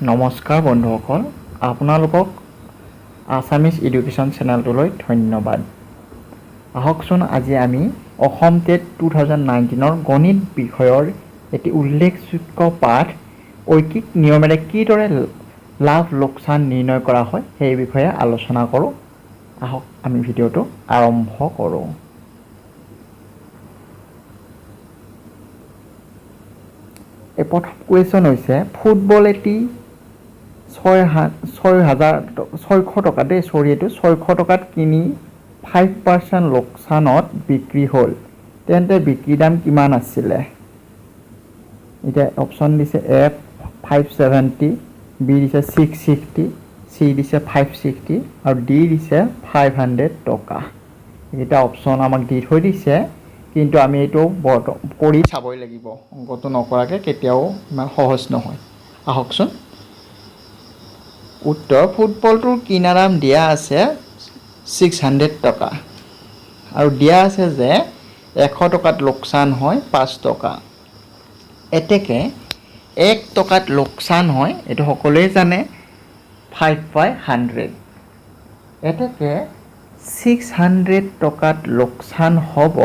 নমস্কাৰ বন্ধুসকল, আপোনালোকক আছামিজ এডুকেশ্যন চেনেলটোলৈ ধন্যবাদ। আহকচোন, আজি আমি অসম টেট 2019ৰ গণিত বিষয়ৰ এটি উল্লেখযোগ্য পাঠ ঐকিক নিয়মেৰে কিদৰে লাভ লোকচান নিৰ্ণয় কৰা হয়, সেই বিষয়ে আলোচনা কৰোঁ। আহক, আমি ভিডিঅ'টো আৰম্ভ কৰোঁ। এই প্ৰথম কুৱেশ্যন হৈছে, ফুটবল এটি 6600 টকা দেই, চৰি, এইটো 600 টকাত কিনি 5% লোকচানত বিক্ৰী হ'ল, তেন্তে বিক্ৰী দাম কিমান আছিলে? এতিয়া অপশ্যন দিছে, এ 570, বি দিছে 660, চি দিছে 560 আৰু ডি দিছে 500 টকা। এইকেইটা অপশ্যন আমাক দি থৈ দিছে, কিন্তু আমি এইটো কৰি চাবই লাগিব। অংকটো নকৰাকৈ কেতিয়াও ইমান সহজ নহয়। আহকচোন, উত্তৰ। ফুটবলটোৰ কিনা দাম দিয়া আছে 600 টকা আৰু দিয়া আছে যে 100 টকাত লোকচান হয় 5 টকা। এতেকে 1 টকাত লোকচান হয়, এইটো সকলোৱে জানে, 5 বাই 100। এতেকে 600 টকাত লোকচান হ'ব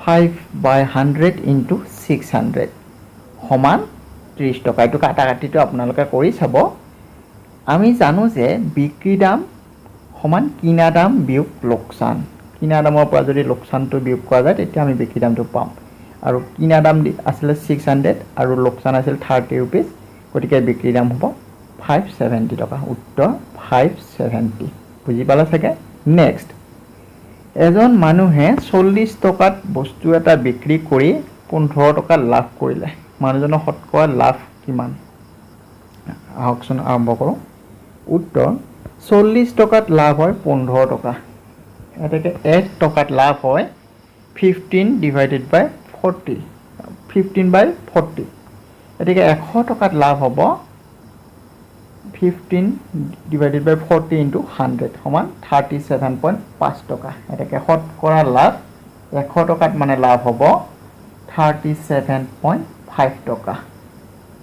5 by 100 into 600 সমান 30 টকা। এইটো কাটা কাটিটো আপোনালোকে কৰি চাব। আমি জানো যে বিক্ৰী দাম সমান কিনা দাম বিয়োগ লোকচান। কিনা দামৰ পৰা যদি লোকচানটো বিয়োগ কৰা যায়, তেতিয়া আমি বিক্ৰী দামটো পাম। আৰু কিনা দাম আছিলে 600 আৰু লোকচান আছিল 30 ৰুপিজ, গতিকে বিক্ৰী দাম হ'ব 570 টকা। উত্তৰ 570। বুজি পালে চাগে। নেক্সট, এজন মানুহে 40 টকাত বস্তু এটা বিক্ৰী কৰি 15 টকা লাভ কৰিলে, মানুহজনৰ শতকৰা লাভ কিমান? আহকচোন, আৰম্ভ কৰোঁ। উত্তৰ, 40 টকাত লাভ হয় 15 টকা। এতেকে 1 টকাত লাভ হয় 15 divided by 40, 15 by 40। গতিকে 100 টকাত লাভ হ'ব 15 divided by 40 into 100 সমান 37.5 টকা। এতেকে শতকৰা লাভ 100 টকাত মানে লাভ হ'ব 37.5 টকা।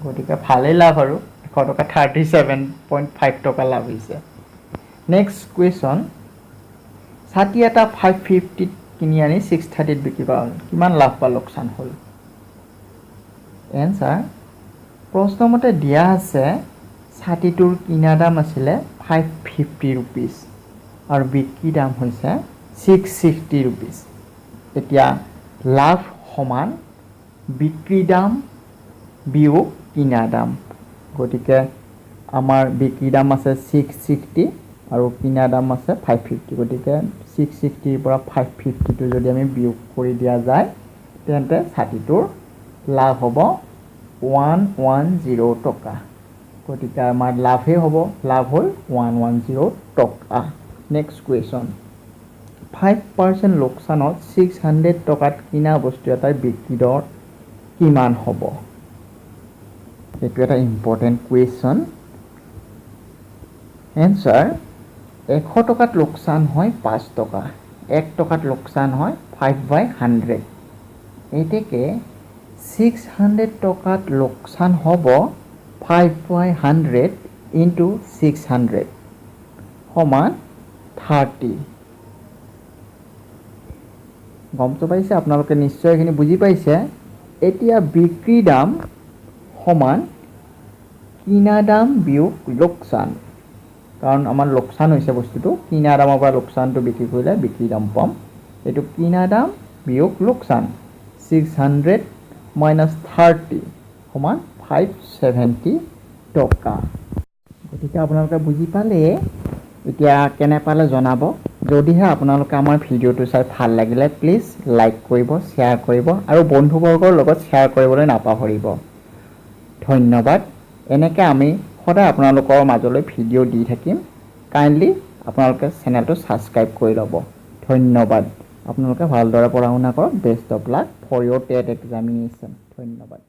গতিকে ভালেই লাভ আৰু 100 টকা 37.5 টকা লাভ হৈছে। নেক্সট কুৱেশ্যন, ছাতি এটা 550ত কিনি আনি 630ত বিক্ৰী কৰা হ'ল, কিমান লাভ বা লোকচান হ'ল? এনচাৰ, প্ৰশ্নমতে দিয়া আছে ছাতিটোৰ কিনা দাম আছিলে 550 ৰুপিজ আৰু বিক্ৰী দাম হৈছে 660 ৰুপিজ। এতিয়া লাভ সমান বিক্ৰী দাম বিয়োগ কিনা দাম। গতিকে আমাৰ বিক্ৰী দাম আছে 660 আৰু কিনা দাম আছে 550। গতিকে 660ৰ পৰা 550টো যদি আমি বিয়োগ কৰি দিয়া যায়, তেন্তে ছাতিটোৰ লাভ হ'ব 110 টকা। গতিকে আমাৰ লাভেই হ'ব, লাভ হ'ল 110 টকা। নেক্সট কুৱেশ্যন, 5% লোকচানত 600 টকাত কিনা বস্তু এটাৰ বিক্ৰী দৰ কিমান হ'ব? এইটো এটা ইম্পৰ্টেণ্ট কুৱেশ্যন। এনচাৰ, 100 টকাত লোকচান হয় 5 টকা, 1 টকাত লোকচান হয় 5 বাই 100। এতেকে 600 টকাত লোকচান হ'ব 5 by 100 into 600 সমান 30। গমটো পাইছে আপোনালোকে? নিশ্চয় এইখিনি বুজি পাইছে। এতিয়া বিক্ৰী দাম সমান কিনা দাম বিয়োগ লোকচান, কাৰণ আমাৰ লোকচান হৈছে বস্তুটো। কিনা দামৰ পৰা লোকচানটো বিক্ৰী কৰিলে বিক্ৰী দাম পাম। এইটো কিনা দাম বিয়োগ লোকচান, 600 মাইনাছ 30 সমান 570 টকা। গতিকে আপোনালোকে বুজি পালে। এতিয়া কেনে পালে জনাব। যদিহে আপোনালোকে আমাৰ ভিডিঅ'টো চাই ভাল লাগিলে, প্লিজ লাইক কৰিব, শ্বেয়াৰ কৰিব আৰু বন্ধুবৰ্গৰ লগত শ্বেয়াৰ কৰিবলৈ নাপাহৰিব। ধন্যবাদ। এনেকৈ আমি সদায় আপোনালোকৰ মাজলৈ ভিডিঅ' দি থাকিম। কাইণ্ডলি আপোনালোকে চেনেলটো ছাবস্ক্ৰাইব কৰি ল'ব। ধন্যবাদ। আপোনালোকে ভালদৰে পঢ়া শুনা কৰক। Best of luck for your TET examination. ধন্যবাদ।